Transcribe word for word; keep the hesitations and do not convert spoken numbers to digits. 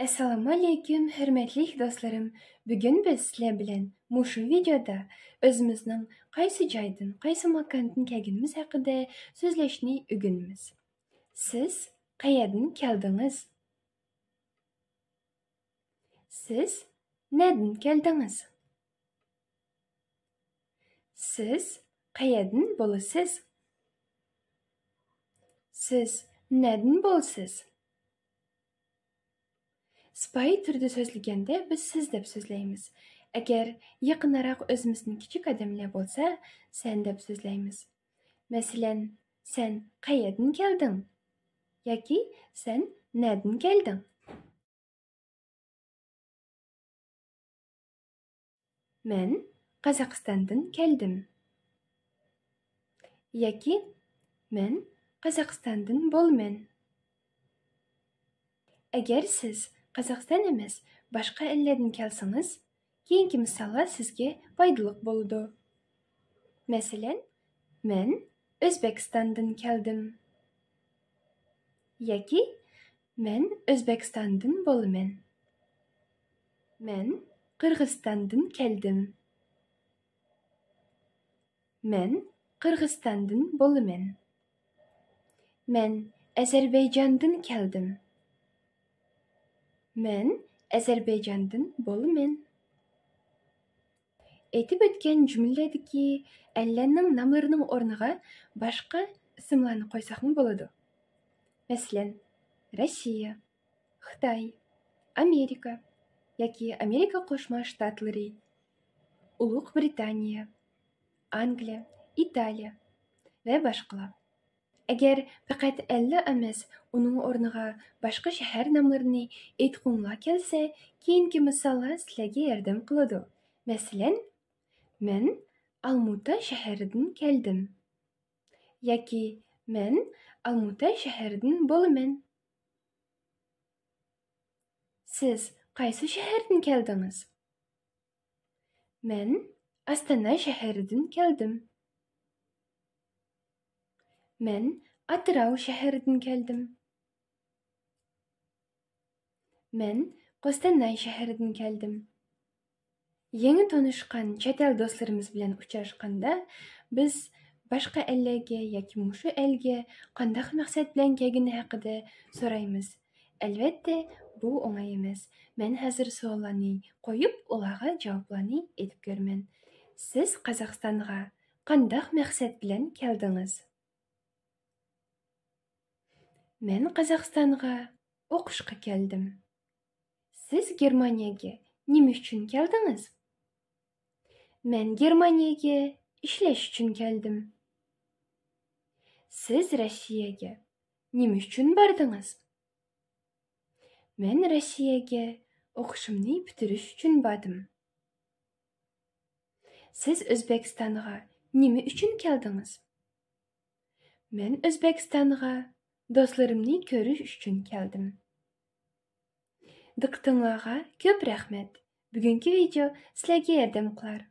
ئەسسالامۇئەلەيكۇم، ھۆرمەتلىك دوستلىرىم. بۈگۈن بىز سىلەر بىلەن مۇشۇ ۋىدېيودا ئۆزىمىزنىڭ قايسى جايدىن، قايسى ماكاندىن كەلگىنىمىز ھەققىدە سۆزلەشنى ئۆگىنىمىز. سىز قەيەردىن كەلدىڭىز؟ سىز نەدىن كەلدىڭىز؟ سىز قەيەردىن بولىسىز؟ سىز نەدىن بولىسىز؟ سىپايى تۈردە سۆزلىگەندە بىز سىز دەپ سۆزلەيمىز. ئەگەر يېقىنراق ئۆزىمىزدىن كىچىك ئادەملەر بولسا، سەن دەپ سۆزلەيمىز. مەسىلەن، سەن قەيەردىن كەلدىڭ؟ ياكى سەن نەدىن كەلدىڭ؟ مەن قازاقىستاندىن كەلدىم. ياكى مەن قازاقىستاندىن بولىمەن. ئەگەر سىز قازاقىستان ئەمەس، باشقا ئەللەردىن كەلسىڭىز، كېيىنكى مىساللار سىزگە پايدىلىق بولىدۇ. مەسىلەن، مەن ئۆزبېكىستاندىن كەلدىم. ياكى مەن ئۆزبېكىستاندىن بولىمەن. مەن قىرغىزىستاندىن كەلدىم. مەن قىرغىزىستاندىن بولىمەن. مەن ئەزەربەيجاندىن كەلدىم. مەن ئەزەربەيجاندىن بولىمەن. ئېيتىپ ئۆتكەن جۈملىلەردىكى ئەللەرنىڭ ناملىرىنىڭ ئورنىغا باشقا ئىسىملارنى قويساقمۇ بولىدۇ. مەسىلەن، رەشىيە، خىتاي، ئامېرىكا ياكى ئامېرىكا قوشما شتاتلىرى، ئۇلۇغ برىتانىيە، ئانگلىيە، ئىتالىيە ۋە باشقىلار. ئەگەر پەقەت ئەللەر ئەمەس، ئۇنىڭ ئورنىغا باشقا شەھەر ناملىرىنى ئېيتقۇڭلار كەلسە، كېيىنكى مىساللار سىلەرگە ياردەم قىلىدۇ. مەسىلەن، مەن ئالمۇتا شەھىرىدىن كەلدىم. ياكى مەن ئالمۇتا شەھىرىدىن بولىمەن. سىز قايسى شەھەردىن كەلدىڭىز؟ مەن ئاستانا شەھىرىدىن كەلدىم. مەن ئاتىراۋ شەھىرىدىن كەلدىم. مەن قوستاناي شەھىرىدىن كەلدىم. يېڭى تونۇشقان چەت ئەل دوستلىرىمىز بىلەن ئۇچراشقاندا، بىز باشقا ئەللەرگە ياكى مۇشۇ ئەلگە قانداق مەقسەت بىلەن كەلگىنى ھەققىدە سورايمىز. ئەلۋەتتە، بۇ ئوڭاي ئەمەس. مەن ھازىر سوئاللارنى قويۇپ، ئۇلارغا جاۋابلارنى ئېيتىپ كۆرىمەن. سىز قازاقىستانغا قانداق مەقسەت بىلەن كەلدىڭىز؟ مەن قازاقىستانغا ئوقۇشقا كەلدىم. سىز گېرمانىيەگە نېمە ئۈچۈن كەلدىڭىز؟ مەن گېرمانىيەگە ئىشلەش ئۈچۈن كەلدىم. سىز رەشىيەگە نېمە ئۈچۈن باردىڭىز؟ مەن رەشىيەگە ئوقۇشۇمنى پۈتتۈرۈش ئۈچۈن باردىم. سىز ئۆزبېكىستانغا نېمە ئۈچۈن كەلدىڭىز؟ مەن ئۆزبېكىستانغا دوستلىرىمنى كۆرۈش ئۈچۈن كەلدىم. دىققىتىڭلارغا كۆپ رەھمەت. بۈگۈنكى ۋىدېئو سىلەرگە ياردەم قىلار.